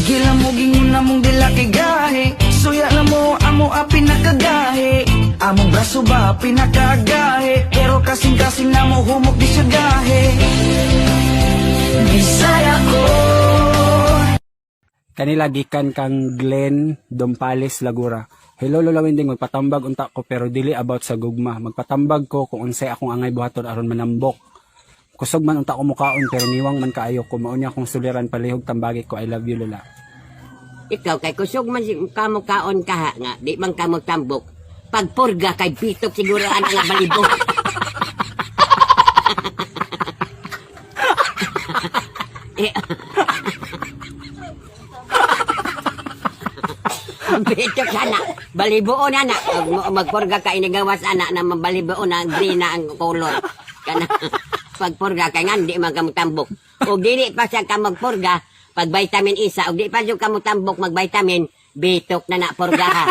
Sige lang mo gingon na mong dila kay gahi. Suya na mo amo a pinakagahi. Among braso ba pinakagahi. Pero kasing-kasing na mo humok di siya gahi. Bisaya ko. Kanila gikan kang Glenn Dompales Lagura. Hello, Lola Winding, magpatambag unta ko pero dili about sa gugma. Magpatambag ko kung unsay akong angay buhaton aron manambok. Kusog man unta ko mukaon pero niwang man kaayo ko, mao niya akong suliran, palihog tambagi ko. I love you, Lola. Ikaw kay kusog man si kamo kaon kaha nga di man kamo tambok. Pagpurga kay bitok siguro ana nga balibo. Eh, bitok ana, balibuon ana. Ug magpurga ka inigawas ana na mabalibuon na green na ang color. Kana pagpurga kay nga di man kamo tambok. Ug dili pa siya ka magpurga, pag vitamin isa, ug di pa jud kamo tambok mag vitamin, bitok na na purga ha.